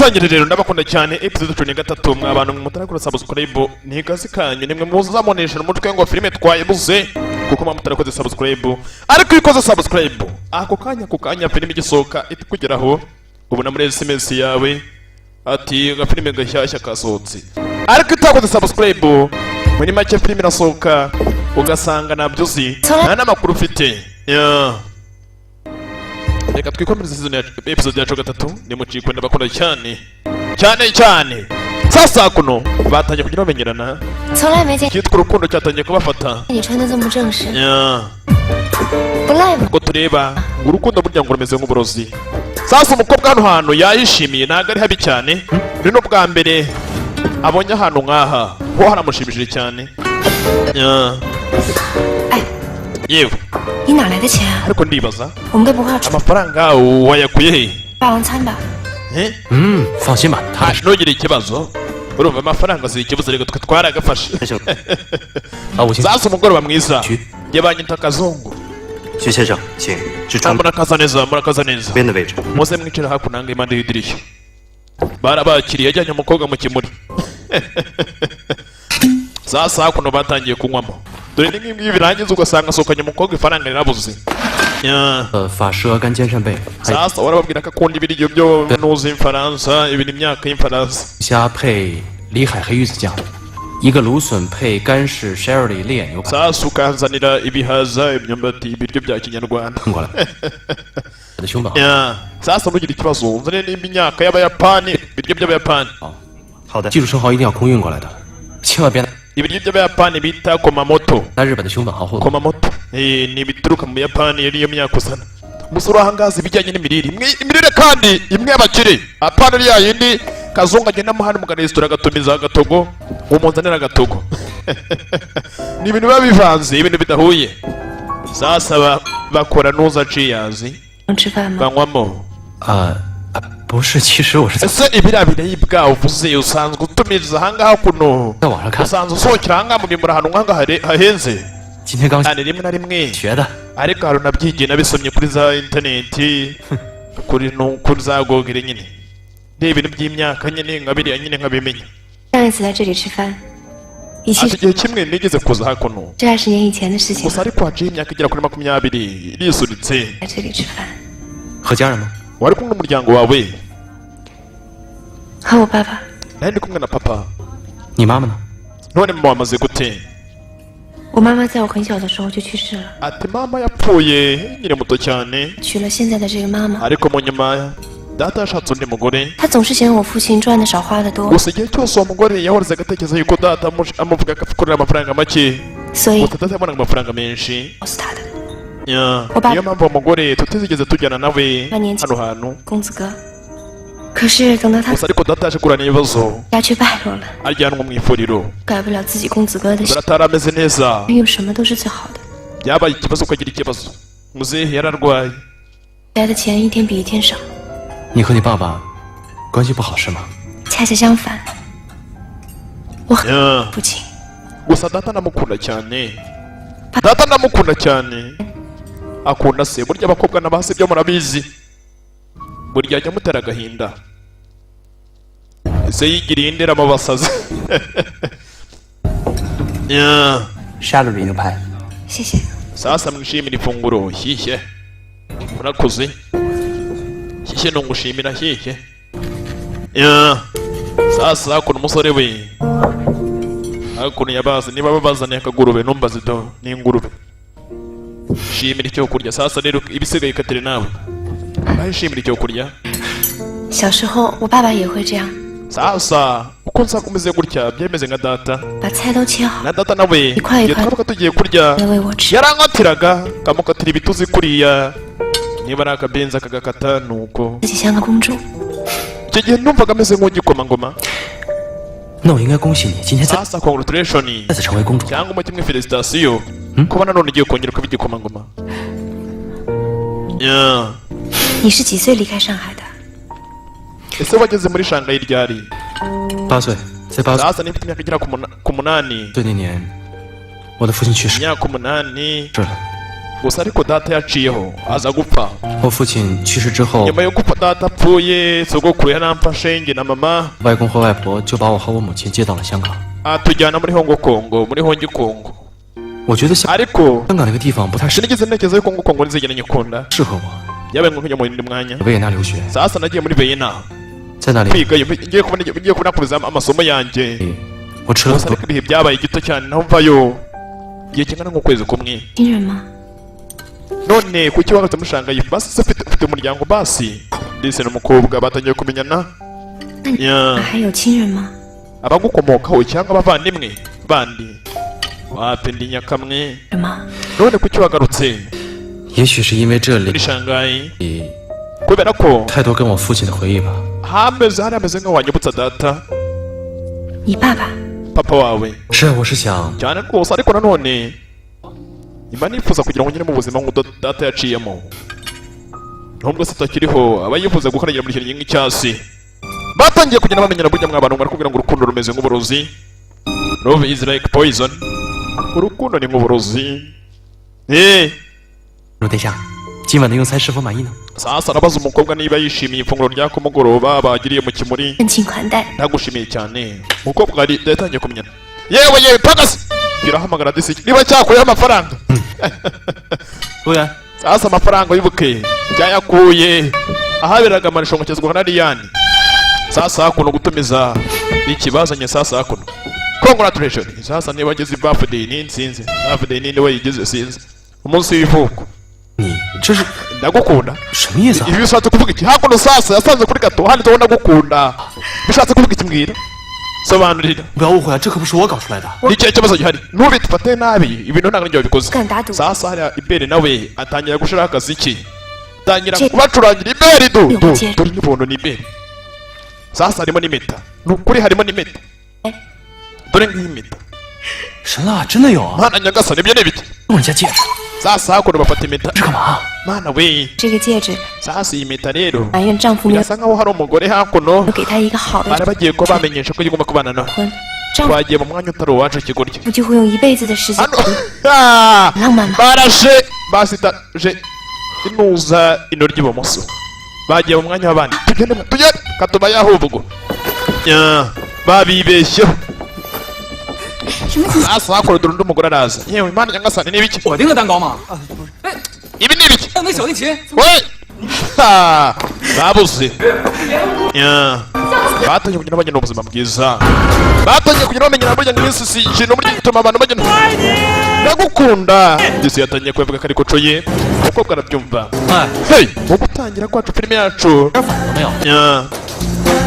Dutangire rero, ndabakunda cyane. Episode 13, mwa bantu mutarakora subscribe, ni kazi kanyu, nimwe muzamonesha umutwe ngo filime twayibuze kuko muba mutarakoze subscribe. Ariko iyo ukoze subscribe, ako kanya, ako kanya filime igisohoka itukugeraho, ubona muri SMS yawe ati agafilime gashyashya kasohotse. Ariko iyo utakoze subscribe, muri make filime irasohoka ugasanga ntabyo uzi, nta n'amakuru ufite. Yeah. Reka twikomereze season yacu, episode yacu gatatu. Nimucikwe, ndabakunda cyane cyane cyane. Sasa kuno batangiye kugira bamenyerana. 从来没见 cyitwa urukundo cyatangiye kubafata. 你穿的这么正式， Yeah. 不赖吧？ Ko tureba ngo urukundo burya ngo rumeze nk'uburozi. Sasa umukobwa hano hantu yayishimiye, ntabwo ari habi cyane. Ni n'ubwa mbere abonye ahantu nk'aha ho, haramushimishije cyane. Yeah. 哎， Yewe. 你哪来的钱啊？ Ariko ndibaza, 我们该不会要吃 amafaranga wayakuye he? 霸王餐吧？ Eh? 嗯，放心吧，他 Ah, ntugire ikibazo, urumva amafaranga si ikibazo, reka twe twaragafashe. 啊，我先 Sasa umugoroba mwiza, njye banyita Akazungu. 徐先生，请至 Ah, 窗 murakaza neza, murakaza neza. 边的位置。 Muze mwicara hakuno aha impande y'idirishya. Barabakiriye, ajyanye umukobwa mu kimuri. Sasa hakuno batangiye kunywamo. Dore ni nk'ibi birangiza ugasanga asohokanye umukobwa, ifaranga rirabuze. Yeah. 法式鹅肝煎扇贝，还有 Sasa warababwira ko akunda ibiryo byo nuzi imfaransa, ibi ni imyaka y'imfaransa. 虾配里海黑鱼子酱，一个芦笋配干式 Sherry 烈眼牛排。 Sasa ukanzanira ibihaza, imyumbati, ibiryo bya kinyarwanda. 过来，我的胸堡。 Yeah. Sasa ntugire ikibazo, unzanire nimba imyaka y'Abayapani, ibiryo by'Abayapani. 好的，记住，生蚝一定要空运过来的，千万别 Ibiryo by'Abayapani bita komamoto. 拿日本的熊本蚝后。 Komamoto, ni ibituruka mu Buyapani, ariyo myaka uzana. Umusore ahangaza ibijyanye n'imirire imwe, imirire kandi imwe y'abakire, apana ya yindi Kazungu agendamo hano mu karesitora agatumiza agatogo ngo munzanire agatogo. Ni ibintu biba bivanze, ibintu bidahuye. Sasa bakora nuza ciyazi. 能吃饭吗？ Banywamo. 啊，不是，其实我是在 Ese ibiriya biribwa uvuze usanzwe utumiza ahangaha kuno? 在网上看， Usanzwe usohokera ahangaha mu bimura ahantu nk'ahangaha hahenze? 今天刚 Cyane, rimwe na rimwe. 学的。 Ariko hari unabyigiye, nabisomye kuri za interineti, kuri no kuri za Google nyine, ni ibintu by'imyaka nyine nka biriya nyine nkabimenya. 上一次来这里吃饭，已经 Ati igihe kimwe nigeze kuza hakuno. 是20年以前的事情 Gusa 了。 ariko haciye imyaka igera kuri 20 irisunitse. 来这里吃饭， 和家人吗？ Wari kumwe n'umuryango wawe? 和我爸爸。 Nari ndi kumwe na papa. 你妈妈呢？ None mama wamaze gute? 我妈妈在我很小的时候就去世了， Ati mama yapfuye nkiri muto cyane. 娶了现在的这个妈妈。 Ariko mu nyuma data yashatse undi mugore. 她总是嫌我父亲赚的少，花的多， Gusa igihe cyose uwo mugore yahoraga atekereza yuko data amuvuga ko akorera amafaranga make. 所以 Gusa data yabonaga amafaranga menshi. 告诉她的。 Yeah. Oba- Niyo mpamvu uwo mugore tutizigeze tujyana nawe 年 hano hantu. 公子哥。可是等到他 Gusa ariko data yaje guhura n'ibibazo, 家却败落了， ajyanwa mu ivuriro. 改不了自己公子哥的 Dore atari ameze neza. 有什么都是最好的。 Byabaye ikibazo, ukagira ikibazo, muzehe yararwaye. 来的钱一天比一天少， 你和你爸爸关系不好是吗？ 恰恰相反，我很 父亲， Gusa data ndamukunda cyane, data ndamukunda cyane, akunda se. Burya abakobwa na ba se byo murabizi, burya ajya amutera agahinda. Ese yigiriye indera mu basazi. Yeah. 沙鲁里牛排， 谢谢。 Sasa mwishimire ifunguro. Shyishye, murakoze. Shyishye ni ungushimira shyishye. Yeah. Sasa hakuno umusore we hakuno yabazi niba babazaniye akagurube, numbaze do ni ingurube. Shimira icyo kurya. Sasa rero ibisigaye ikatire nawe, nawe shimira icyo kurya. 小时候我爸爸也会这样， Sasa uko nsa kumeze gutya byemeze nka data. 把菜都切好， Na data nawe Ikwaye igihe ikwaye. twabaga tugiye kurya 来喂我吃。 yarankatiraga, akamukatira ibituzi kuriya, niba ari akabenzi akagakata nuko. 自己像个公主。 Icyo gihe numvaga ameze nk'ugikomangoma. 那我应该恭喜你，今天再 Sasa congratulation 再次成为公主。 cyangwa umwe kimwe félicitation kuba nanone ugiye kongera kuba igikomangoma. Yeah. 你是几岁离开上海的？ Ese wageze muri Shanghai ryari? 8岁，在8岁 Sasa nifite imyaka igera ku 8. 那年，我的父亲去世 Imyaka 8. 了。Gusa ariko data yaciyeho aza gupfa. 我父亲去世之后， Nyuma yo gupfa data apfuye, sogokuru yaramfashe njye na mama, 外公和外婆就把我和我母亲接到了香港。 atujyana muri Hongo Kongo, muri Hongi Kongo. 我觉得香 Ariko 香港那个地方不太适 sinigeze ntekereza yuko Hongo Kongo nizigera nyikunda. 适合我。 Byabaye ngombwa kujya mu yindi mwanya. 维也纳留学， Sasa nagiye muri Vienna 在那里 kwigayo, ngiye kubona kuza amasomo yanjye. 我吃了 Gusa 很多 ariko ibihe byabaye gito cyane, naho mvayo igihe kingana nk'ukwezi kumwe. 亲人吗？ None kuki wagarutse muri Shanghai? Basi se ufite umuryango basi? Ndetse n'umukobwa batangiye kumenyana. 那你 Ya. 还有亲人吗？ Abagukomokaho cyangwa abavandimwe bandi? Wapi, ndi nyakamwe. 什么？ None kuki wagarutse 也许是因为这 muri 里 Shanghai? Kubera ko 太多跟我父亲的回忆吧。 hameze hari hameze nk'aho wanyibutsa data. 你爸爸？ Papa wawe? 是，我是想 Cyane rwose, ariko nanone nyuma nifuza kugira ngo ngere mu buzima nk'ubwo data yaciyemo, nubwo se atakiriho, aba yifuza gukandagira muri kirenge nk'icyasi. Batangiye kugenda bamenyana. Burya mwa bantu barakubwira ngo urukundo rumeze nk'uburozi, love is like poison, urukundo ni nk'uburozi. 陆殿下，今晚的用餐是否满意呢？ Sasa arabaza umukobwa niba yishimiye ifunguro rya kumugoroba bagiriye mu kimuri. 盛情款待。 Ndagushimiye cyane. Umukobwa yari yatangiye kumenyana. Yewe yewe, pagasi irahamagara disi niba cyakuyeho amafaranga. 服务员， Sasa amafaranga wibuke cyayakuye ahaberaga amarushanwa kizwa na Riyani. Sasa hakuno gutumiza ikibazanye. Sasa hakuno congratulations. Sasa niba ageze birthday ni insinzi, birthday ni niwe yigize sinzi umunsi w'ivuko. 你这是 Ndagukunda. 什么意思啊？ Ibi bishatse kuvuga iki? Hakuno sasa yasanze kuri gato handitseho ndagukunda, bishatse kuvuga iki? Mbwira, sobanurira. 不要误会啊，这可不是我搞出来的。 Ni ikihe kibazo gihari? Ntubifate nabi, ibintu ntabwo aribyo wabikoze. 敢打赌？ Sasa hariya iberi nawe atangira gushiraho akaziki, atangira kubacurangira iberi du du. Dore n'ubuntu ni iberi. Sasa harimo n'impeta, ni ukuri harimo n'impeta, dore ngiyi impeta. 神了，真的有啊！ Mana nyagasani, ibyo ni ibiki? 用人家戒指， Sasa hakuno bafata impeta. 这干嘛？ Mana we. 这个戒指， Sasa iyi mpeta rero 埋怨丈夫没有 birasa nkaho hari umugore hakuno 给她一个好的 bari bagiye kuba bamenyesha ko igomba kubana nawe. 婚，丈夫 Twagiye mu mwanya utari uwacu, ikigoryi. 就会用一辈子的时间 Hano. Ah! 浪漫吗？ Barashe basitaje inuza ino ry'ibumoso, bagiye mu mwanya w'abandi. Tugende tugende katuma yahubwo. Ya, babibeshyeho. 什么情 Sasa hakuno dore undi mugore araza. Yewe Imana nyagasani, ni ibiki? 我订的蛋糕吗？ Ibi ni ibiki? 还有那小提琴， We. Ha! Babuze. Ya. Batangiye kugenda bagenda ubuzima bwiza, batangiye kugenda bamenyera. Burya ngo iminsi si ikintu, burya gituma abantu bagenda. Ndagukunda. Yesu yatangiye kubivuga ko ariko coye, umukobwa arabyumva. 哎， Hey, mu gutangira kwacu filime yacu, 反了没有？ Ya.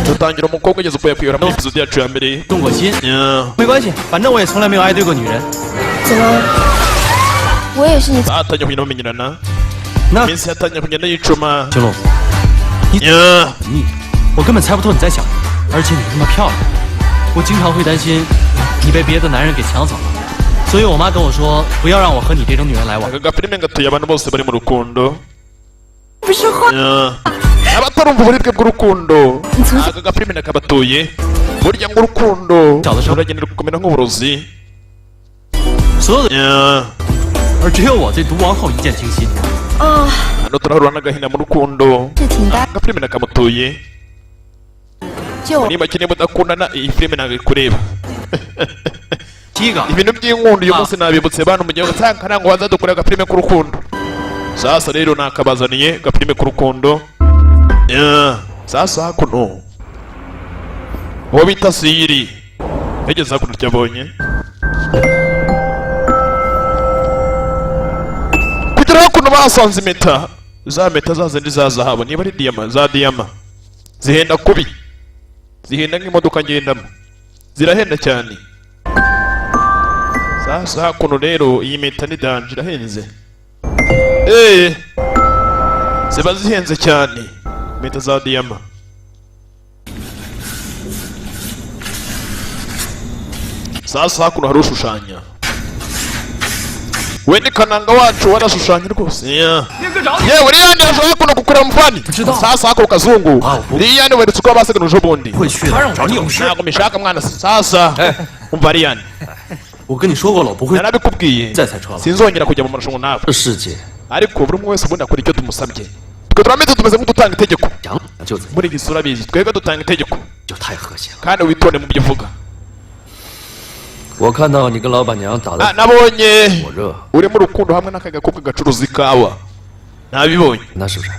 Dutangira umukobwa ugeze ubwo yakwibera muri episode yacu ya mbere. 动过心？ Ya. 没关系，反正我也从来没有爱对过女人。 怎么？我也是你 Batangiye kugenda bamenyerana. 那 Iminsi yatangiye kugenda yicuma. 金龙， Ya. 你，我根本猜不透你在想什么，而且你那么漂亮，我经常会担心你被别的男人给抢走了。所以我妈跟我说，不要让我和你这种女人来往。 Aka gafilime gatuye abantu bose bari mu rukundo. 不说话， Ya. Abatarumva uburibwe bw'urukundo, aka gafilime nakabatuye. Burya ngo urukundo ruragenda rugakomera nk'uburozi. 所有的， Ya. 而只有我对毒王后一见倾心。 啊， Hano turahura n'agahinda mu rukundo. 这挺大， Agafilime nakamutuye. 就 Niba kimwe mudakundana, iyi filime ntabwo ikureba. 第一个， Ibintu by'inkundo uyu munsi nabibutse bantu mu gihugu nsanga ngo baza dukore agafilime k'urukundo. Sasa rero nakabazaniye agafilime k'urukundo. Yeah. Sasa hakuno uwo bita Siri yageze hakuno ryabonye kugera hakuno bahasanze impeta, za mpeta za zindi za zahabu, niba ari diyama, za diyama zihenda kubi, zihenda nk'imodoka ngendamo, zirahenda cyane. Sasa hakuno rero iyi mpeta ni danger, irahenze, ziba zihenze cyane impeta za diyama. Sasa hakuno hari ushushanya, we ni kananga wacu warashushanya rwose. Yeah. 练哥找你。 Yewe Riyani yaje hakuno gukurura mufani. Sasa hakuno kazungu Riyani weretse uko baseganuje ubundi. 会去的，找你有事。 Ntabwo mishaka mwana. Sasa umva Riyani. 我跟你说过了，我不会 Narabikubwiye, 再赛车了。 sinzongera kujya mu marushanwa nawe. 这世界 Ariko buri umwe wese ubundi akora icyo tumusabye. Twe turameze, tumeze nk'udutanga itegeko. 想就怎样， Muri iyi sura abizi, twebwe dutanga itegeko. 就太和谐了。 Kandi witonde mu byo uvuga. 我看到你跟老板娘打 Ah, 的 nabonye 火热， uri mu rukundo hamwe n'aka gakobwa gacuruza ikawa, nabibonye. 那是不是？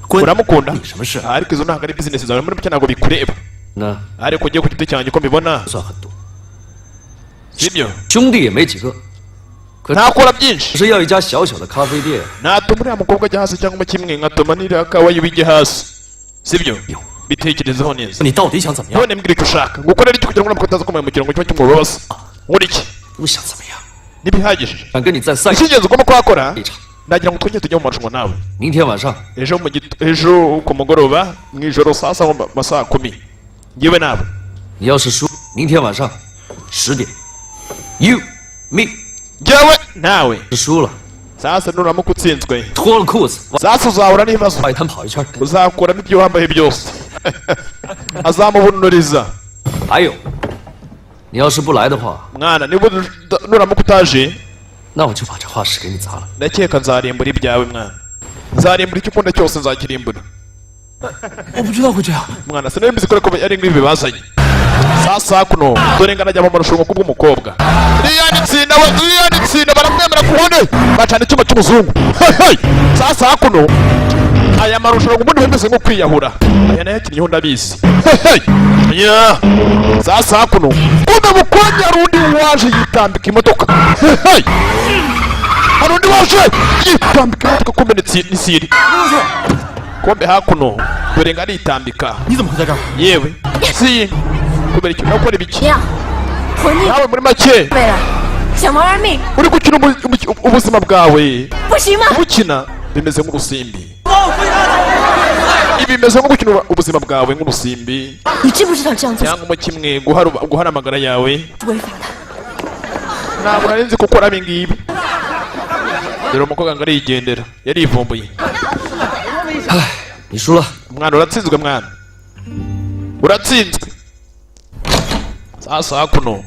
关 Uramukunda? 你什么事？ Ariko izo ntabwo ari business zawe, muri make ntabwo bikureba. 那 Ariko ugiye ku giti cyanjye uko mbibona, 不算很多， sibyo? 兄弟也没几个，可 Ntakora byinshi. 是要一家小小的咖啡店。 Natuma uriya mukobwa ajya hasi cyangwa kimwe nkatuma n'iriya kawa yiwe ijye hasi, sibyo? Bitekerezeho neza. 你到底想怎么样？ None mbwira icyo ushaka, ngukorera iki kugira ngo uriya mukobwa ataza kumara mu kirango kiba cy'umubabaza? Nkora iki? 我想怎么样？ Ntibihagije. 想跟你再赛 Icy'ingenzi ugomba kuhakora, 一场。 ndagira ngo twongere tujye mu marushanwa nawe. 明天晚上 Ejo ku mugoroba, mu ijoro, saa saba, mu ma saa 10, ngewe nawe. 你要是输，明天晚上10点，you me Ngewe nawe. 输了， Sasa nuramuka utsinzwe, 脱了裤子往 sasa uzahura n'ibibazo. 外滩跑一圈。 Uzakuramo ibyo wambaye byose, azamubunuriza. 还有，你要是不来的话， Mwana, niba nuramuka utaje, 那我就把这画室给你砸了。 ndakeka nzarimbura ibyawe mwana, nzarimbura icyo ukunda cyose, nzakirimbura. 我不知道会这样。 Mwana, sinari mbizi ko ari nk'ibi bazanye. Sasa kuno dore ngo anajya mu marushanwa kubw'umukobwa. Iriya ni tsinda we, iriya ni tsinda, baramwemera ku wundi bacana icyuma cy'umuzungu. Hey, hey! Sasa kuno aya marushanwa ubundi bimeze nko kwiyahura, aya nayo yakinnyeho ndabizi. Hey, hey! Yeah. Sasa kuno kumbe mukobwa hari undi waje yitambika imodoka. Hey, hey! Hari undi waje yitambika imodoka, kumbe ni siri, kumbe hakuno dore ngo aritambika. 你怎么会在这儿？ Yewe si kubera icyo nakora ibiki? 怎样？混你 Nawe muri make 对了，想玩玩命 uri gukina ubuzima bwawe. 不行吗？ Ubukina bimeze nk'urusimbi, ibi bimeze nko gukina ubuzima bwawe nk'urusimbi. 你知不知道这样做是 Cyangwa mo kimwe guhara amagara yawe. 违法的？ Ntabwo nari nzi gukora ibi ngibi. Dore umukobwa ngo arigendera, yarivumbuye. 你输了， Mwana, uratsinzwe, mwana, uratsinzwe. Sasa hakuno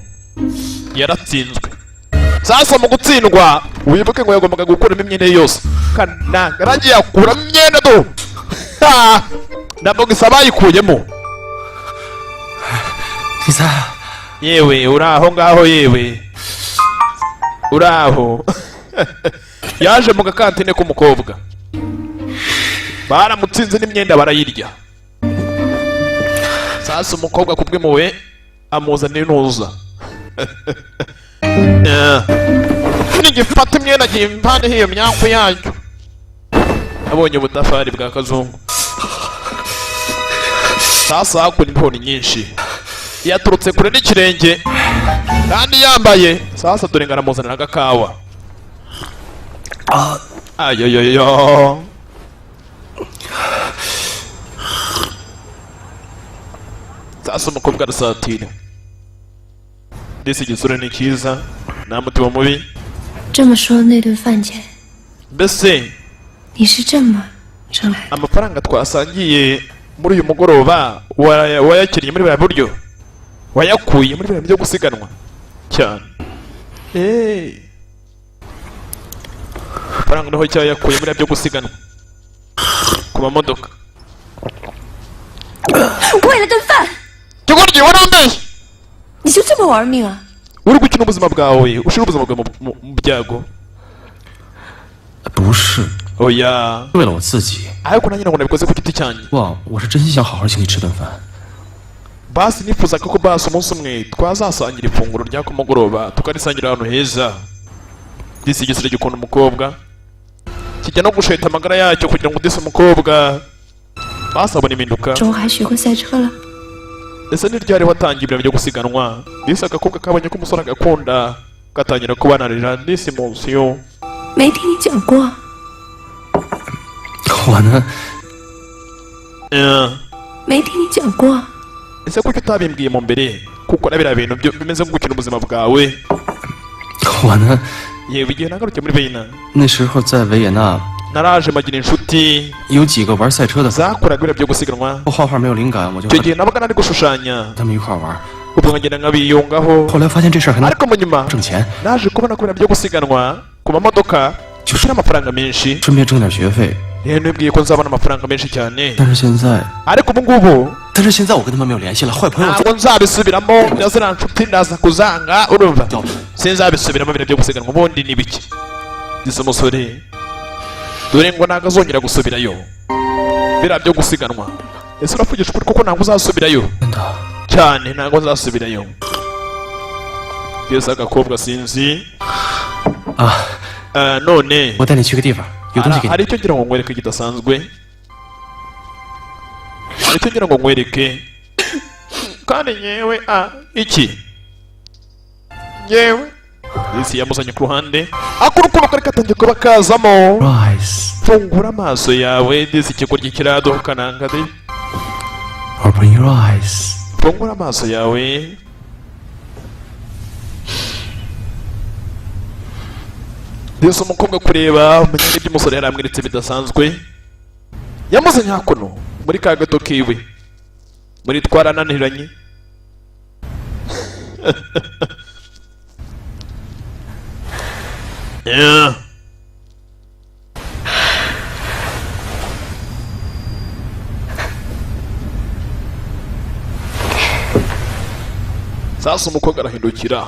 yaratsinzwe. Sasa mu gutsindwa, wibuke ngo yagombaga gukuramo imyenda ye yose, kandi yaragiye akuramo imyenda do. Ha! Na bogisa bayikuyemo. 你在？ Yewe, uri aho ngaho, yewe uri aho. Yaje mu gakantine k'umukobwa, baramutsinze n'imyenda barayirya. Sasa umukobwa kubw'impuhwe amuzanira intuza. Nigifata imyenda gimpande hiyo myako yacyo, abonye ubutafari bwa kazungu. Sasa hakuno imbeho ni nyinshi, yaturutse kure n'ikirenge kandi yambaye. Sasa dore ngo aramuzanira agakawa. Ayoyoyo, sasa umukobwa arasatira ndetse igisura ni cyiza, nta mutima mubi. 这么说，那顿饭钱 Mbese 你是这么挣来的？ amafaranga twasangiye muri uyu mugoroba wayakiriye muri buriya buryo, wayakuye muri biriya byo gusiganwa cyane? Eh. Amafaranga niho cyayakuye muri byo gusiganwa ku mamodoka. 为了顿饭， Kigoryi, warambeshye. 你就这么玩命啊？ Uri gukina ubuzima bwawe, ushyira ubuzima bwawe mu byago. 不是， Oya. 为了我自己。 Ariko nanjye ntabwo nabikoze ku giti cyanjye. 哇，我是真心想好好请你吃顿饭。 Basi nifuzaga ko basi umunsi umwe twazasangira ifunguro rya kumugoroba, tukarisangira ahantu heza. Disi igisire gikunda umukobwa, kijya no gusheta amagara yacyo kugira ngo disi umukobwa basi abona impinduka. 中还学会赛车了？ Ese ni ryari watangiye ibintu byo gusiganwa? Disi agakobwa kabonye ko umusore agakunda, gatangira kubanarira disi munsiyo. 没听你讲过。 我呢， 没听你讲过。 Ese kuki utabimbwiye mu mbere kuko na biriya bintu byo bimeze nko gukina ubuzima bwawe? 我呢， Yewe, igihe nagarukiye muri Veyina, 那时候在维也纳 naraje magira inshuti 有几个玩赛车的， zakoraga biriya byo gusiganwa. 我画画没有灵感，我就 Icyo 和 gihe nabaga nari gushushanya, 他们一块玩。Ubwo nkagenda nkabiyungaho. 后来发现这事儿还能 Ariko mu nyuma 挣钱， naje kubona ko ibintu byo gusiganwa ku mamodoka ushyira amafaranga menshi. 顺便挣点学费。 Rero nibwiye ko nzabona amafaranga menshi cyane. 但是现在， Ariko ubu ngubu 但是现在我跟他们没有联系了，坏朋友 ntabwo nzabisubiramo. Bya ziriya nshuti ndaza kuzanga, urumva? 掉了。 Sinzabisubiramo ibintu byo gusiganwa ubundi ni biki. Gize umusore, dore ngo ntabwo azongera gusubirayo biriya byo gusiganwa. Ese uravugisha ukuri kuko ntabwo uzasubirayo? 真的， Cyane, ntabwo nzasubirayo. Byose agakobwa sinzi. 啊， Ah, none 我带你去个地方，有东西给你。 Hari icyo ngira ngo nkwereke kidasanzwe, hari icyo ngira ngo nkwereke kandi nyewe a iki nyewe isi yamuzanye ku ruhande, akurukundo kari katangiye kuba kazamo. Rise, Fungura amaso yawe disi, ikigoryi kiraduka nanga de. open your eyes. Fungura amaso yawe. Disi umukobwa kureba umenya n'ibyo umusore yari amweretse bidasanzwe. Yamuzanye hakuno muri ka gato kiwe muri twarananiranye. Yeah. Sasa umukobwa arahindukira,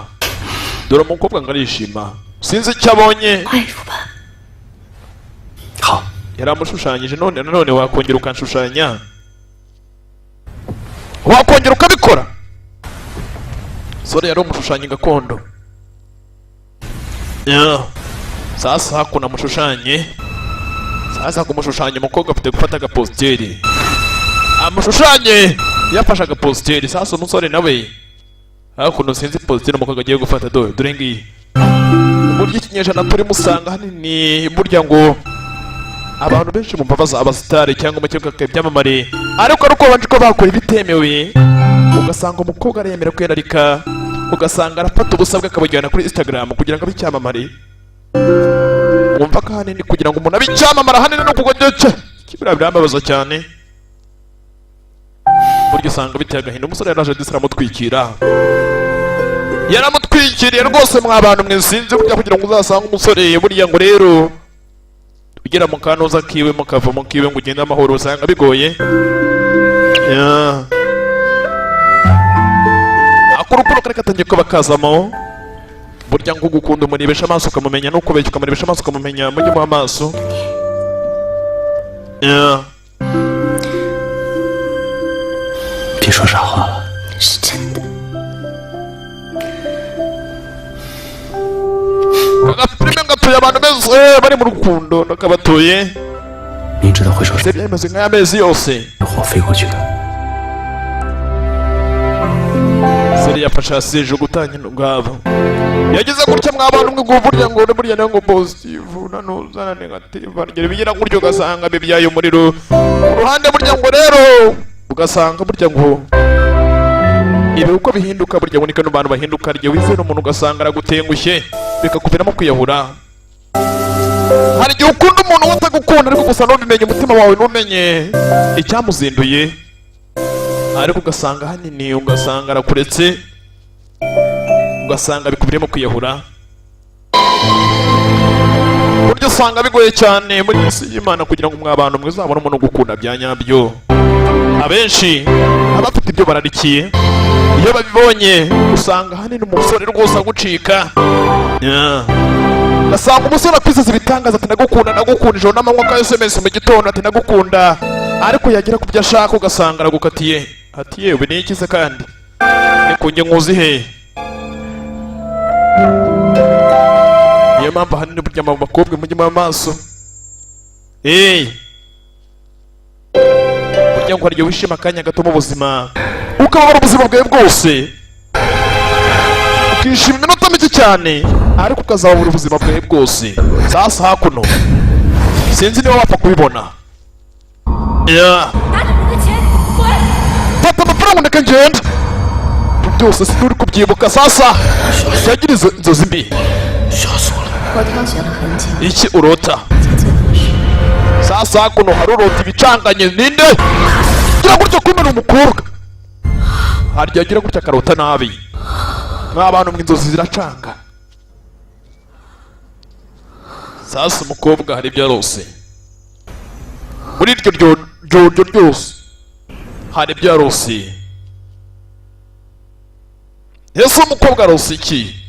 dore umukobwa ngo arishima, sinzi icyo abonye. 画一幅吧。 好， Yaramushushanyije. None nanone wakongera ukanshushanya, wakongera ukabikora. Sore yari umushushanyi gakondo. Yeah. Sasa hakuno amushushanye, sasa kumushushanya umukobwa afite gufata agapositeri amushushanye, yafashe agapositeri. Sasa umusore nawe hakuno sinzi positeri umukobwa agiye gufata, dore dore ngiyi. Uburyo ikinyejana turimo usanga ahanini burya ngo abantu benshi bumva baza abasitari cyangwa mu kibuga ibyamamare, ariko ari uko babanje ko bakora ibitemewe, ugasanga umukobwa aremera kwiyararika, ugasanga arafata ubusa bwe akabujyana kuri Instagram kugira ngo abe icyamamare. Wumva ko ahanini kugira ngo umuntu abe icyamamare ahanini no kugodoce biriya birambabaza cyane, burya usanga biteye agahinda. Umusore yaraje disi aramutwikira, yaramutwikiriye rwose. Mwa bantu mwe, sinzi burya kugira ngo uzasange umusore burya ngo rero ugera mu kanoza kiwe mukavamo kiwe ngo ugende amahoro, usanga bigoye. Yeah. Akurukundo kari katangiye kuba kazamo. Burya ngo ugukunda umurebesha amaso ukamumenya, n'ukubeshya ukamurebesha amaso ukamumenya, mujye muha amaso. Yeah. 别说傻话了。 是真的。 Agafilime gatuye abantu bose bari mu rukundo nakabatuye. 明知道会受 Se byameze nk'ay'amezi yose. 火飞过去的。 Seri yafashe hasi gutanga ubwabo yagize gutya mwabana umwe ngo burya ngo burya nawe ngo positive nanuza na negative arugero bigira gutyo ugasanga bibyaye umuriro ku ruhande, burya ngo rero ugasanga burya ngo ibi uko bihinduka, burya ngo niko n'abantu bahinduka, igihe wizera umuntu ugasanga aragutengushye bikakuviramo kwiyahura. Hari igihe ukunda umuntu we atagukunda, ariko gusa ntubimenye, umutima wawe ntumenye icyamuzinduye, ariko ugasanga ahanini ugasanga arakuretse, ugasanga bikubirimo kwiyahura. Buryo usanga bigoye cyane muri iyi si y'Imana kugira ngo mwa bantu mwizabone umuntu ugukunda bya nyabyo. Abenshi abafite ibyo bararikiye, iyo babibonye usanga ahanini umusore rwose agucika. Yeah. Ugasanga umusore akwizeza ibitangaza ati ndagukunda, ndagukunda ijoro n'amanywa, ka SMS mu gitondo ati ndagukunda, ariko yagera ku byo ashaka ugasanga aragukatiye ati yewe ni iki se kandi ni ku nge nkuzi he. Niyo mpamvu ahanini burya mu bakobwa mujye muba maso. Hey. Burya ngo hari igihe wishima akanya gato mu buzima ukababara ubuzima bwawe bwose, ukishima iminota mike cyane ariko ukazabura ubuzima bwawe bwose. Sasa hakuno sinzi niba wapfa kubibona. Yeah. 拿着你的钱滚！ Fata amafaranga ndeka ngenda. Ibyo byose sinuri kubyibuka. Sasa yagira izo inzozi mbi. 我挑选了很久， Iki urota? 才最合适。 Sasa hakuno hari urota ibicanganye, ninde gira gutyo kumena umukobwa. Hari igihe agira gutya akarota nabi. Mwa bantu mwe, inzozi ziracanga. Sasa umukobwa hari ibyo yarose muri iryo ryoryo ryose, hari ibyo yarose. Ese umukobwa arose iki?